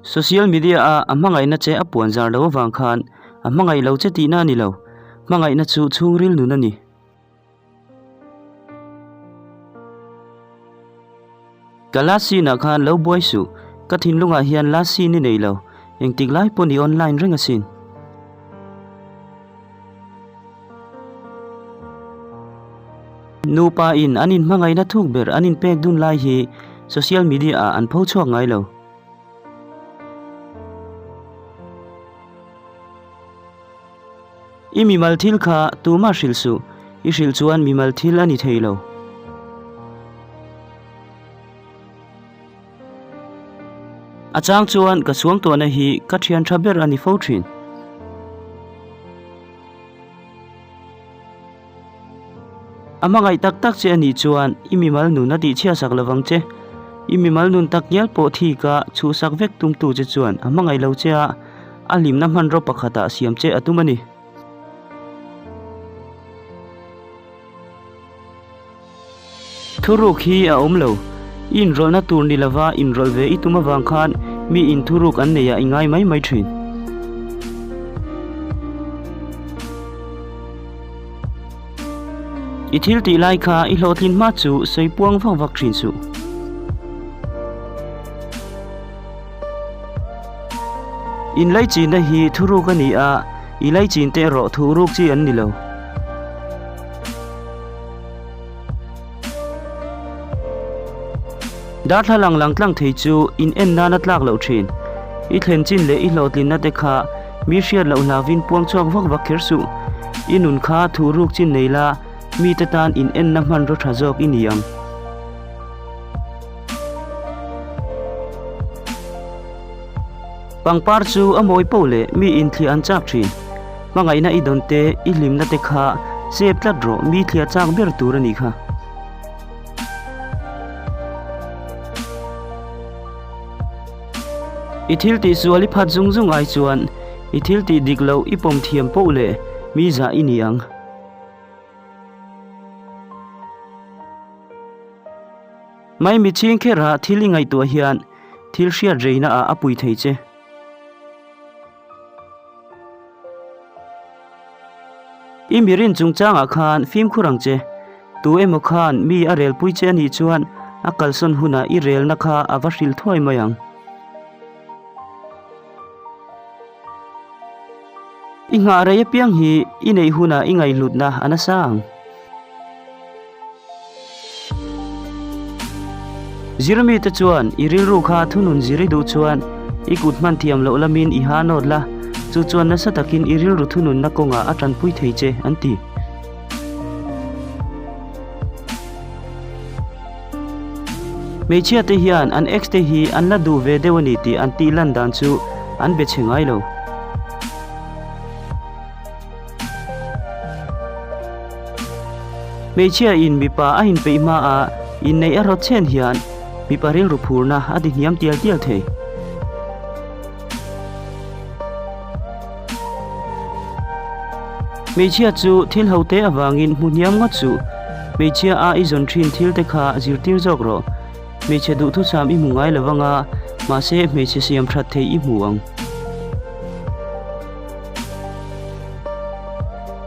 Social media a a hmangaihna che a puan zar lo avang khan a hmangaih lo che tihna a ni lo. Hmangaihna chu chhungril nun a ni. Ka last scene ah khan lo buai suh. Ka thinlungah hian last scene i nei lo. Engtik lai pawh ni online reng asin. Nupa in an inhmangaihna thuk ber an inpek dun lai hi social media ah an pho chhuak ngai lo. I mimal thil kha tumah hrilh suh, i hrilh chuan mimal thil a ni thei lo. A chang chuan ka suangtuahna hi ka thian tha ber a ni fo thin. A hmangaih tak tak che a nih chuan i mimal nun a tihchhiahsak lo vang che. I mimal nun tak ngial pawh thika chhuhsak vek tumtu che chuan a hmangaih lo che a, a hlimna hmanraw pakhatah siam che a tum a ni. Thuruk hi a awm lo. I inrawlhna tur ni lova inrawlh ve i tum avang khan mi in thuruk an neih ah i ngai mai mai thin. I thil tih lai kha i hlawhtlin hma chu sawi puang vak vak thin suh. Inlaichinna hi thuruk a ni a, i laichin te erawh thuruk chi an ni lo. Darthlalang lang tlang thei chu in en nana tlak loh thin. I thlen chin leh i hlawhtlinna te kha mi hriat loh hlauvin puang chhuak vak vak kher suh. I nun kha thu ruk chin nei la, mite tan in enna hmanraw tha zawk i ni ang. Pangpar chu a mawi poh leh mi inthliah an chak thin. Hmangaihna i dawn te, i hlimna te kha chep tlat rawh, mi thliah chak ber tur a nih kha. I thil tih sual i phat zung zung ai chuan i thil tih dik loh i pawm thiam poh leh mi zah i ni ang. Mai mi chhing kherha thil i ngaihtuah hian thil hriat reina ah a pui thei che. I mirin chungchangah khan fimkhur ang che. Tu emaw khan mi a relpui che a nih chuan a kalsawn hunah i relna kha a va hrilh thuai mai ang. I nghah rei apiang hi i neih hunah i ngaihhlutna a nasa ang. Zirmite chuan i rilru kha thunun zir i duh chuan i kut hman thiam loh lamin i ha nawt la, chu chuan nasa takin i rilru thununna kawngah a tanpui thei che, an ti. Hmeichhia te hian an ex te hi an la duh ve deuh a ni tih an tih lan dan chu an be chhe ngai lo. Hmeichhia in mipa a inpeih hma a inneih a rawt chen hian mipa rilru phurna a ti hniam tial tial thei. Hmeichhia chu thil ho te avangin hmu hniam ngawt suh. Hmeichhia a i zawn thin thil te kha zirtir zawk rawh. Hmeichhe duhthusam i hmu ngai lo vang a, mahse hmeichhe siam that thei i hmu ang.